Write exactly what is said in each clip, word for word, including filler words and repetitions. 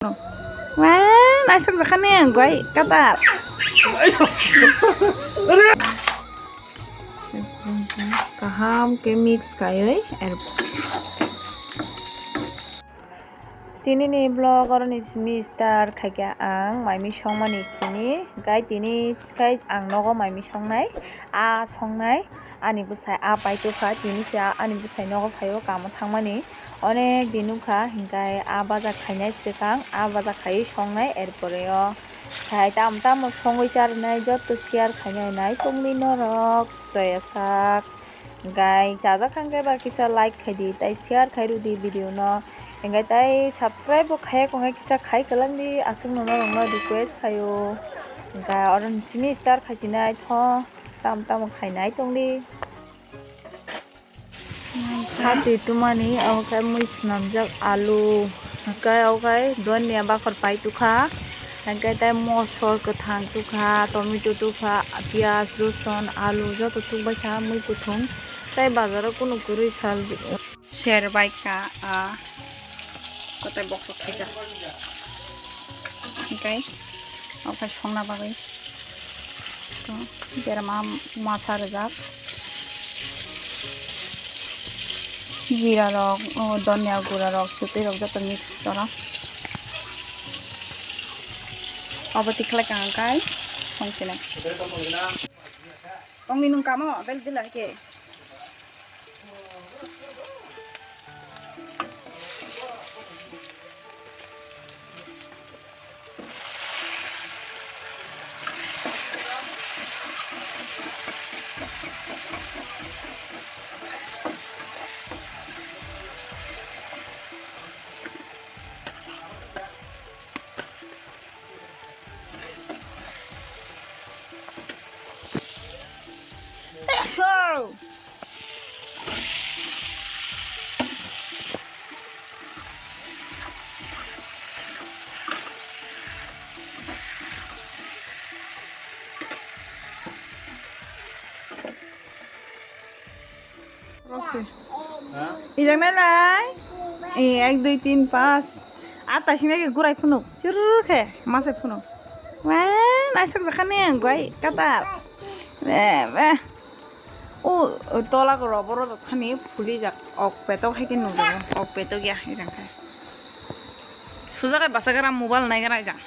Wah, naisok jakha ni ang guai katar. Kaham ke mix kaiwi er. Tini ni vlog oro ni simi start khaikha ang maimi songmani simi, hingkai tini khai ang nogo maimi songnai, a songnai. Ani bwsai a paitokha, tini se a-, ani bwsai nogo phaio kamo thangmani. Onek din wngkha, hinkhe a baja khainai swkang, a baja khaiwi songnai, erpore o khai tamo tamo songwi charwnai, joto share khainai nai tongdi norok, joya sak. Hinkhe chajak khankhe ba kisa like khaidi, tai share khai rwdi video no. Hinkhe tai subscribe bo khaiya kongkhe kisa khai kwlangdi, aswk no norokno request khaio. Hinkhe oro ni simi start khaisinai tho. Tamo tamo khainai tongdi. Hati tumani, obo khe mui swnamjak alu, hwnkhe obo khe donya bakhor pai tukha, hwnkhe tei mosor kwthang tukha, tomato tukha, piyaj, roson, alu joto tukbaikha, mui kuthum tei bazaro kunu kwrwi sal. Ser bai ka, ah, kotai bokhok khaijak. Hinkhe, omo khe songna bagwi. To, berma masa rwjak. Jira rok, o, donya gura rok, sutwi rok joto mix oro. Obo tikhlai ka hwnkhai, songsinai. Ongni nung kamo, bel bila ke. Ijak nai lai. Eh, ek, dui, tin, pas. Ata simi ke gurai phunuk. Churr khe, masai phunuk. Wah, naisok jakha ni ang guai katar. Be, be. O, o tola ko roboro do thani phuli jak. Ok petok hai ke nung jak. Ok petok ya, ijang khe. Sujakai basa gara mobile nai gara ijang.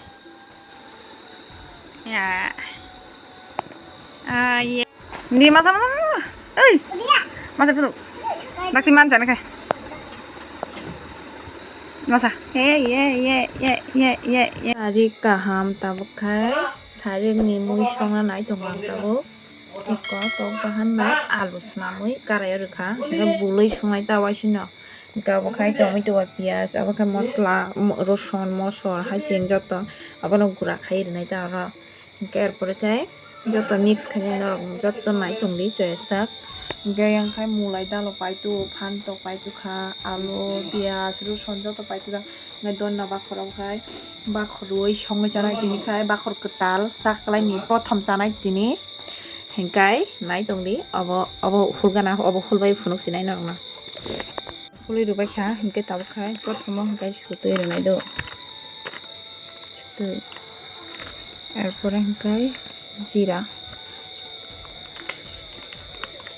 Ya. Ah, ye. Ni masa, masa, masa. Ei. Masa photo. Dakti man jana kai. Masa. Ye, ye, ye, ye, ye, ye, ye. Sari kaham tabuk khai. Sari ni mui songna nai tongo ang tabuk. Iko tok bahan bai alu swnamwi karai rwkha. Hwnkhe bului songnai ta waisino. Hwnkhe obo khai tomato bai piyaj, obo khai mosla, mo-, roson, mosor, haising joto abono gura khai rwnai ta oro. Hwnkhe er pore khe joto mix khainai norok joto nai tongdi choya sak. Hwnkhe yang khai mulai dalo paitu, phantok paitu kha, alu, piyaj, roson joto paitu kha. Hwnkhe donna bakhor rok khai bakhor rwui songwi chanai tini khai bakhor kwtal chaklaini prothom chanai tini. Hwnkhe nai tongdi obo, obo hulgana, obo hulbai phunuk sinai norokno. Khulwi rwbaikha, hinkhe tabuk khai prothomo hinkhe sutwi rwnai do. Sutwi. Erpore hinkhe jira.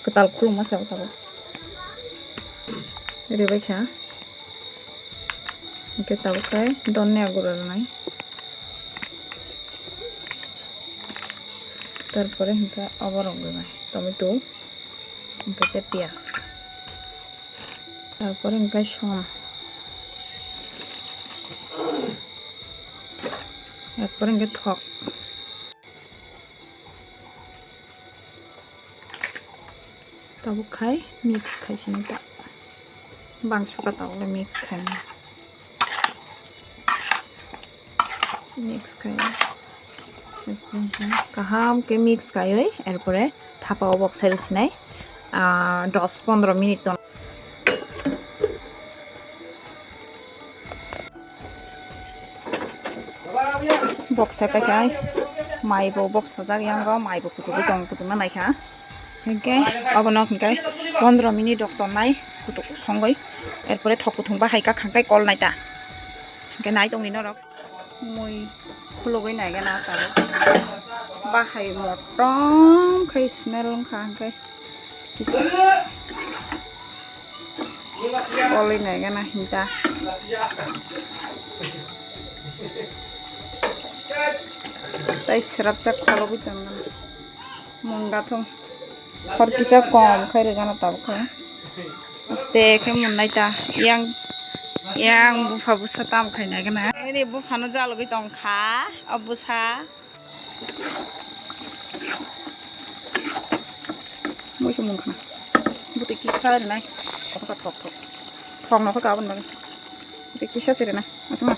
Kwtal khulumma se tabuk. Rwbaikha. Hinkhe tabuk khai donya gura rwnai. Tarpore hinkhe oborok rwnai. Tomato. Hinkhe tei piyaj. Tarpore hinkhe som. Tarpore hinkhe thok. Tabuk khai mix khai sini ta. Bangso ka tabuk le mix khai. Mix khai. Kaham ke mix kaiwi, erpore thapa o bok sai rwsinai, ah, dos pondro minute ton. Bok sai paikha, mai bo bok sajak, yang bo mai bo kutuk tong, kutuk na naikha. Hinkhe obono hinkhe pondro minute rok tonnai kutuk songwi, erpore thok kuthung bahai kakhang kai kol naita. Hwnkhe nai tongdi norok. Mui khulugwi naigana tabuk. Bahai motom khai smell wngkha hwnkhe. Kisa. Olwi naigana hinta. Tai swrapjak kholobwi tongmani. Munda thung. Hor kisa kom khai rwgano tabuk khai. Aste khe munnai ta. Yang, yang bupha busa tam khai naigana. Eri buphano jalogwi tongkha. O busa. Muisu mungkha. Butwi kisa rinai. Thok thok thok. Thok no kha aboni bagwi. Butwi kisa se rinai. Asuma.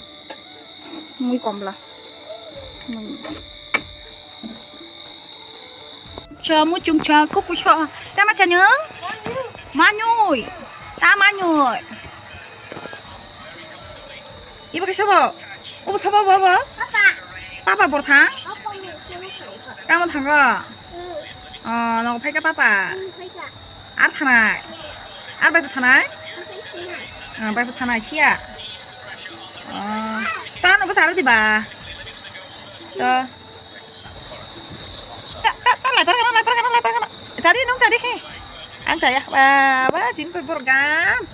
Mui komla. Mui. Cha muchung cha kuku cha. Tama cha nyung? Manyui. Ta manyui. Ibo khe sobo? Obo sobo bo bo? Papa. Papa bor thang? Papa ni sini khaika. Tamo thango? Hmm. Oh, nong phaika papa? Hmm, phaika. Ar thanai? Ar bai thanai? Ar bai thanai. Ah, bai thanai siya. Oh. Ta no bwsa diba? To. Ta, ta, ta, lai parkana, lai parkana, lai parkana. Chari nung chari khe. Ang chaya. Ba, ba, jin pur bor gam.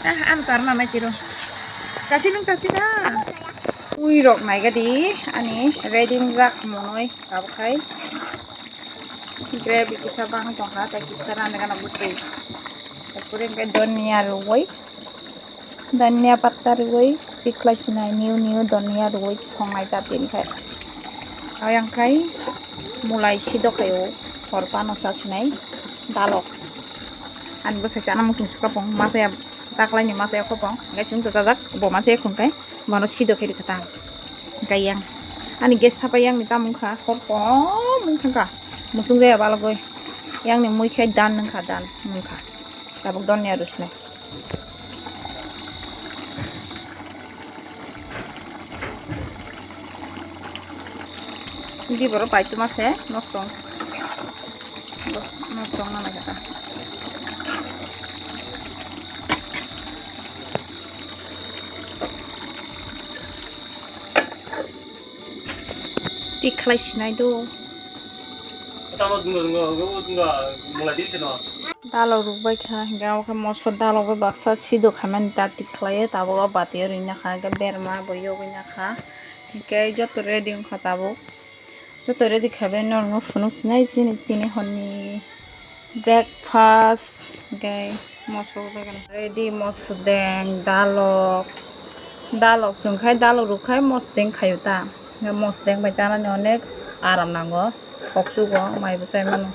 Ah, ang char na nai chiro. Chasi nung chasi na. Ui rok nai gadi, ani ready jak monoi, abo khai. Gravy kisa bang tongkha, tei kisa rani gana butui. Tei pore hwnkhe donia rwui. Dhania patta rwui tikhlai sinai niu niu dhania rwui songnai jat tini khai. Ayang khai mulai sidok khai o hor pano cha sinai dalok. Ani bwsai se ano muchung sukha pong masa ya taklai ni masa ya khopong hingke chwng to chajak bo masa ya khum khai bono sidok khai rikha ta hingke yang ani gas thapa yang ni tamung kha hor pom wng thang kha muchung jaya balogoi yang ni mui khai dan wng kha dan wng kha tabuk dhania rw sinai. Di borok bai tuma se nosto wng, nosto wngna nai kha. Tik khlai sinai do. Tamo dungo dungo, dungo, dungo, mulai di sino. Dalo rukbai kha, hingke omo khe mosor dalo bai baksa sidok khaimani ta tik khlaiyo, tabuk o bati o ringna kha, hingke berma bo yogwi na kha, hingke joto ready wngkha tabuk, joto ready khabai norokno phunuk sinai chini tini horni breakfast, hingke mosor bai ready, mosodeng, dalok, dalok chwng khai, dalok ruk khai mosodeng khaio ta, hingke mosodeng bai chanani onek aram nango. Koksugo mai bwsai mano.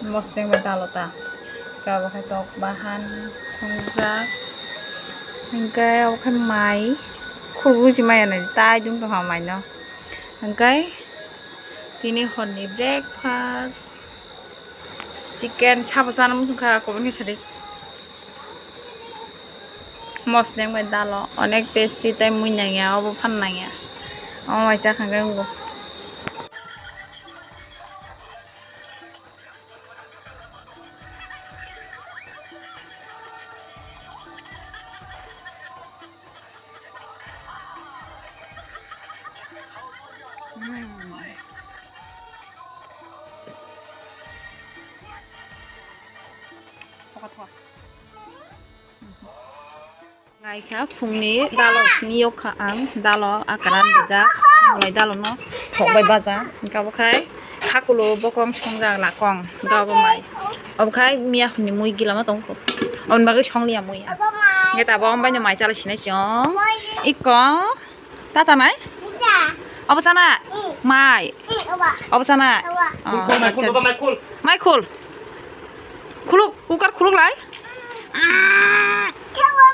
Mosodeng bai dalo ta. Hingke abo khe tok bahan songjak. Hingke abo khe mai khurbuji maya nai tai dung tongkha mai no. Hingke tini horni breakfast chicken sabo chana muchung kha kubun khe sadi. Mosdeng bai dalo onek tasty tei mui nangya, obo phan nangya. Omo bai cha kha khe wngo. Ngai kha phungni dalo sini yok kha ang, dalo akran rijak, nai dalo no thok bai baja, hingke abo khai khakulo bokong songjak lakong, hingke abo mai, abo khai miya hwnni mui gila ma tong kho, aboni bagwi song liya mui, hingke tabok ambai no mai chala sinai chong, iko. Ta chanai? Nita. Obo chana? Mm. Mai. Mm, oba. Obo chana? Oba. Oh, mai khul, mai khul, acha. Baba, mai khul. Mai khul. Khuluk, cooker khuluk lai. Mm. Chawa